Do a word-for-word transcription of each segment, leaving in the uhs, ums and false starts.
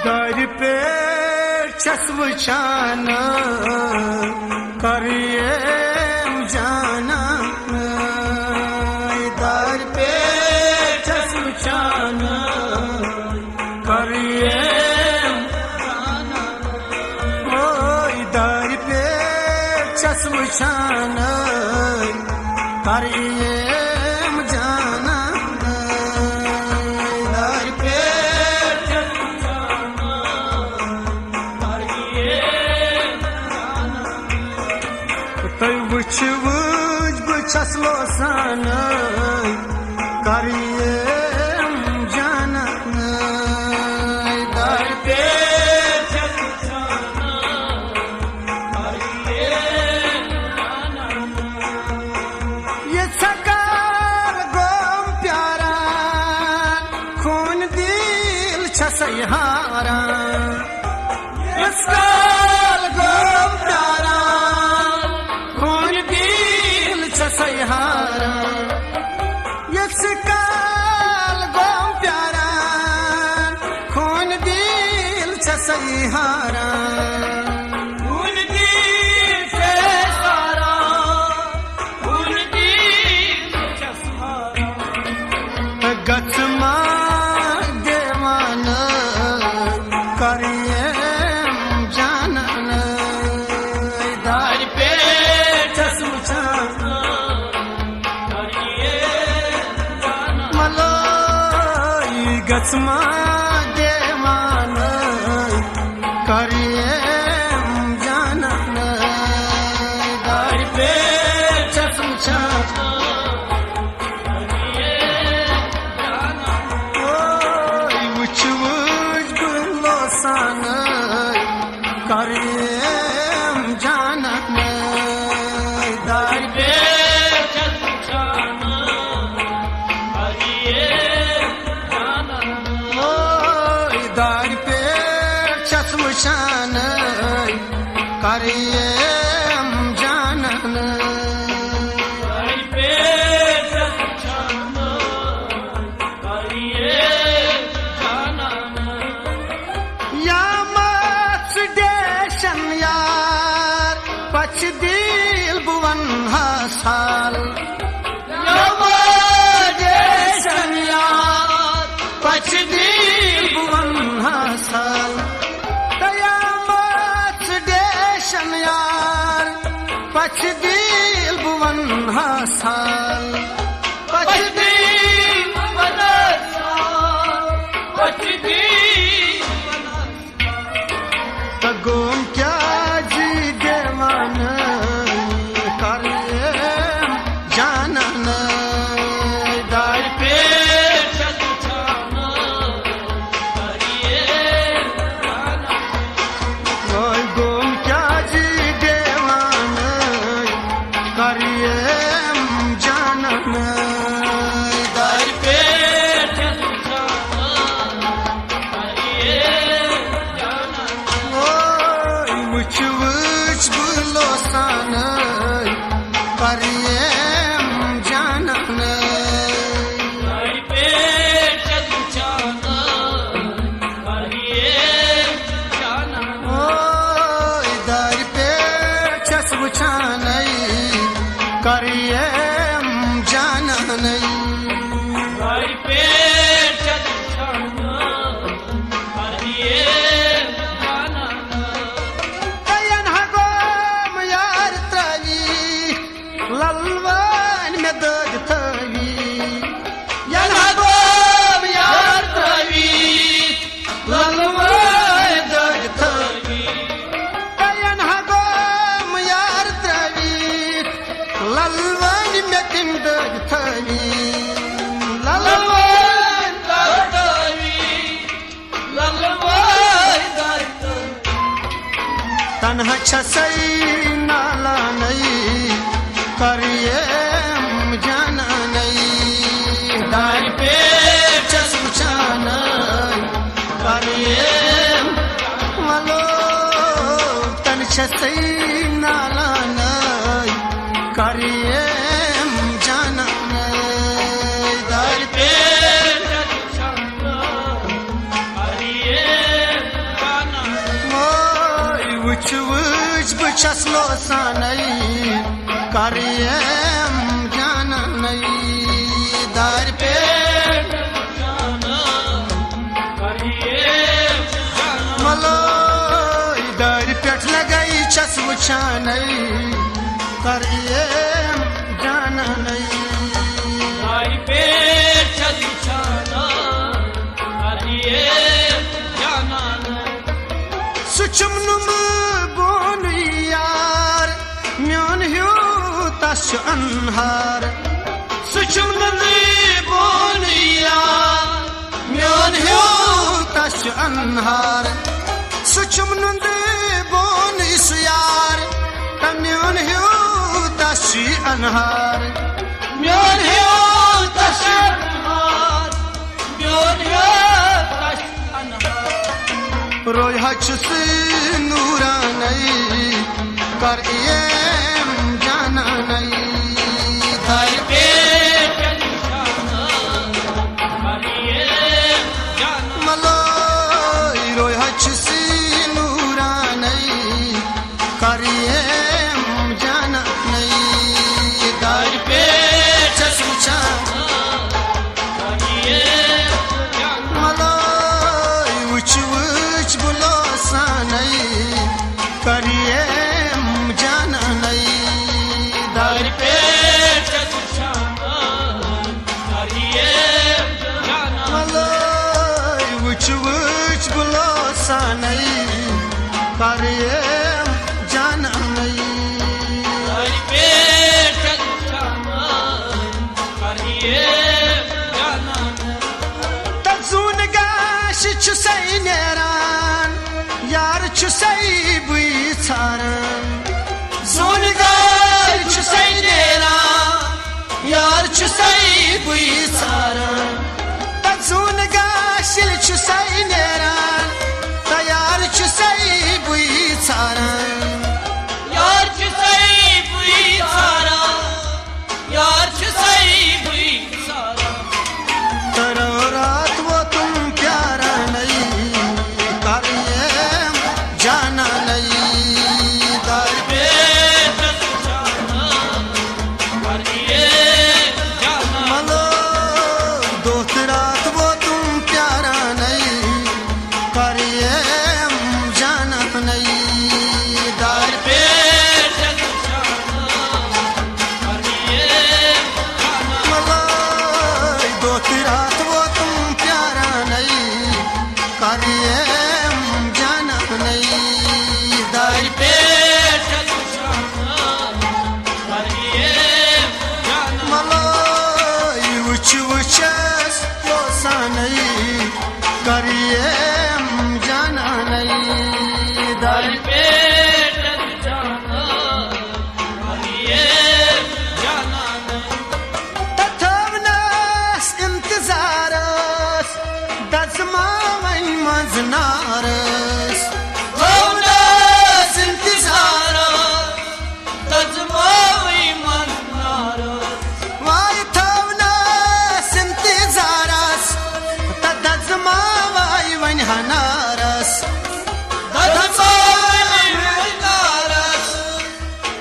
دارِ پٮ۪ٹھ چھَس وٕچھان، کر یِم جانان۔ دارِ پٮ۪ٹھ چھَس وٕچھان، کر یِم۔ وٲے دارِ پٮ۪ٹھ چھَس وٕچھان، کر یِم جانان۔ دارِ پٮ۪ٹھ چھَس وٕچھان، کر یِم۔ تُہۍ وٕچھِو، وٕچھ بہٕ چھَس لوسان، کر یِم جانان۔ دارِ پٮ۪ٹھ چھَس وٕچھان، کر یِم جانان۔ یہِ ژھکال گوم پیاران، خوٗن دِل چھَسَے ہاران۔ یہِ ژھکال گوم پیاران، خوٗن دِل چھَسَے ہاران۔ یہِ ژھکال گوم پیاران، خوٗن دِل چھَسَے ہاران۔ خوٗن دِل چھَسَے ہاران۔ گژھ ما دیوانہٕ کر یِم جانان۔ دارِ پٮ۪ٹھ چھَس وٕچھان، ملٲے گژھ ما دیوانہٕ کر یِم جانان۔ دارِ پٮ۪ٹھ چھَس وٕچھان، وٕچھ وٕچھ بہٕ لوسان، کر یِم جانان۔ دارِ پٮ۪ٹھ چھَس وٕچھان، کر یِم جانان۔ وٲے دارِ پٮ۪ٹھ چھَس وٕچھان، کر یِم جانان۔ دارِ پٮ۪ٹھ چھَس وٕچھان، کر یِم جانان۔ یا مت ڈیشن یار، پچھ دِل بہٕ وَنہٕ ہا سال۔ یا مت ڈیشن یار، پچھ دِل بہٕ وَنہٕ ہا سال۔ تہٕ یا مت ڈیشن یار، پچھ دِل بہٕ وَنہٕ ہا سال۔ پچھ دِل بہٕ وَنہٕ ہا سال۔ پچھ دِل تہٕ گوم کیٛازِ دیوانہٕ کر یِم جانان۔ دارِ پٮ۪ٹھ چھَس وٕچھان، کر یِم جانان۔ وٲے گوم کیٛازِ دیوانہٕ کر یِم جانان۔ دارِ پٮ۪ٹھ چھَس وٕچھان، کر یِم جانان۔ وٲے وٕچھ وٕچھ بہٕ لوسان، کر یِم جانان۔ دارِ پٮ۪ٹھ چھَس وٕچھان، کر یِم جانان۔ وٲے دارِ پٮ۪ٹھ چھَس وٕچھان، کر یِم جانان۔ دارِ پٮ۪ٹھ چھَس وٕچھان، کر یِم جانان۔ تَین ہا گوم یار ترٛٲوِتھ، لَلوٲنۍ مےٚ دٲدۍ تھٲوِتھ۔ ین ہا گوم یار ترٛٲوِتھ، لَلوٲنۍ دٲدۍ تھٲوِتھ۔ تَین ہا گوم یار ترٛٲوِتھ، لَلوٲنۍ مےٚ تِم دٲدۍ تھٲوِتھ۔ لَلوٲنۍ دٲدۍ تھٲوِتھ۔ تنہا چھسے نالانٕے، کر یِم جانانٕے۔ دارِ پٮ۪ٹھ چھس وٕچھانٕے، کر یِم۔ وَلو، تنہا چھسے نالانٕے، کر یِم جانانٕے۔ دارِ پٮ۪ٹھ چھس وٕچھانٕے، کر یِم۔ چھس لوسانَے، کر یِم جانانَے دارِ پٮ۪ٹھ۔ ملٲے دارِ پٮ۪ٹھ لگے چھس وٕچھانَے، کر یِم جانانَے۔ دارِ پٮ۪ٹھ چھس وٕچھان، کر یِم جانانَے۔ سُہ چھُم نہٕ بونُے یار، میون ہیوٗ تس چھُ انہار۔ سُہ چھُم نہٕ بونُے یار، میون ہیوٗ تس چھُ انہار۔ سُہ چھُم نہٕ بونُے سُہ یار، تہٕ میون ہیوٗ تس چھُ انہار۔ میون ہیوٗ تس چھُ انہار، میون ہیوٗ تس چھُ انہار۔ رویہ چھُس نورانَے، کر یِم جانانَے دارِ پٮ۪ٹھ۔ ملٲے رویہ چھُس نورانَے، کر یِم جانانَے دارِ پٮ۪ٹھ چھس وٕچھان۔ ملٲے وٕچھ وٕچھ بہٕ لوسانَے، کر یِم جانانَے دارِ پٮ۪ٹھ۔ ملٲے وٕچھ وٕچھ بہٕ لوسانَے، کر یِم جانانَے۔ تہٕ زوٗنہٕ گاشہِ چھُسَے نیران، یار چھُسَے بٕے ژھاران۔ زوٗنہٕ گاشہِ چھُسَے نیران، یار چھُسَے بٕے ژھاران۔ تہٕ زوٗنہٕ گاشہِ چھُسَے نیران، تہٕ یار چھُسَے بٕے ژھاران۔ یار چھُسَے بٕے ژھاران، یار چھُسَے بٕے ژھاران۔ تہٕ رٲو راتھ ووتُم پیارانَے، کر یِم جانانَے دارِ پٮ۪ٹھ۔ ملٲے دۄہ تہٕ راتھ ووتُم پیارانَے، کر یِم جانانَے دارِ پٮ۪ٹھ۔ ملٲے دۄہ تہٕ راتھ ووتُم پیارانَے، کر یِم جانانَے دارِ پٮ۪ٹھ۔ ملٲے وٕچھ وٕچھس لوسانَے، کر یِم جانانَے دارِ پٮ۪ٹھ۔ تہٕ تھٲونَس اِنتظارَس، دَزماوَن منٛز نارَس۔ تھٲونَس اِنتظارَس، دَزماوَن منٛز نارَس۔ وایہِ تھٲونَس اِنتظارَس، تہٕ دَزماوَے وۄنۍ ہنارَس۔ دَزماوَے وۄنۍ ہنارَس۔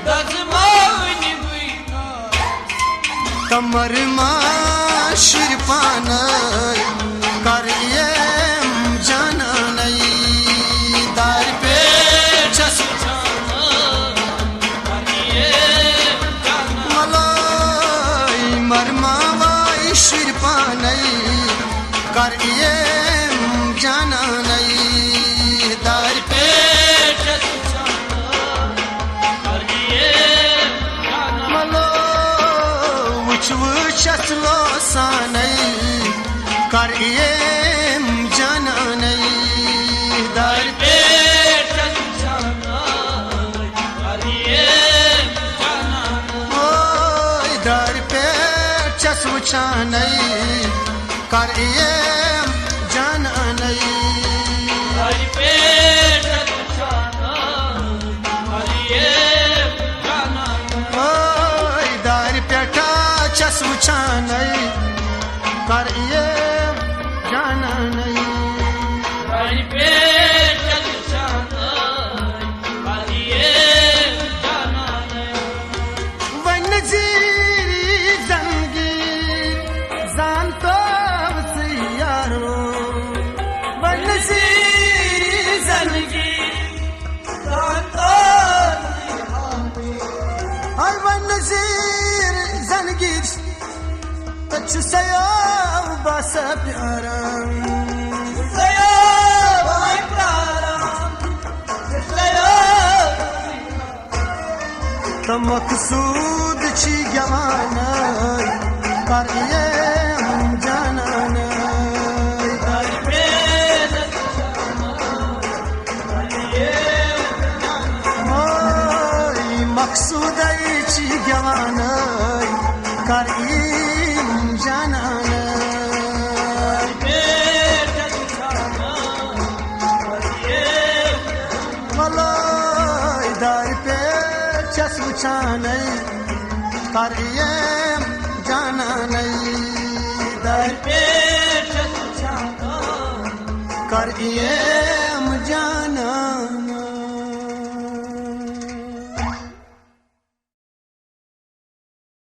دَزماوٕنۍ بٕے نار۔ تمر ما شُرۍ پانَے، کر یِم جانانَے دارِ پٮ۪ٹھ چھَس۔ ملٲے مر ما وایہِ شُرۍ پانَے، کر یِم جانانَے دارِ پٮ۪ٹھ۔ ملٲے وٕچھ وٕچھس لوسانَے، کر یِم جانانَے دارِ پٮ۪ٹھ۔ اوے دارِ پٮ۪ٹھ چھَس وٕچھانَے، کر یِم جانانَے۔ اوے دارِ پٮ۪ٹھ چھَس وٕچھانَے، کر یِم جانانَے۔ چھُ سیو بس پیاران، سیو بس پیاران، سیو۔ تہٕ مقصود چھی گٮ۪وانَے، کر یِم جانانَے۔ مقصودے چھی گٮ۪وانَے، کر یِم جانانَے۔ وَلَے دارِ پٮ۪ٹھ چھَس وٕچھانَے، کر یِم جانانَے۔ دارِ پٮ۪ٹھ چھَس وٕچھانَے، کر یِم جانانَے۔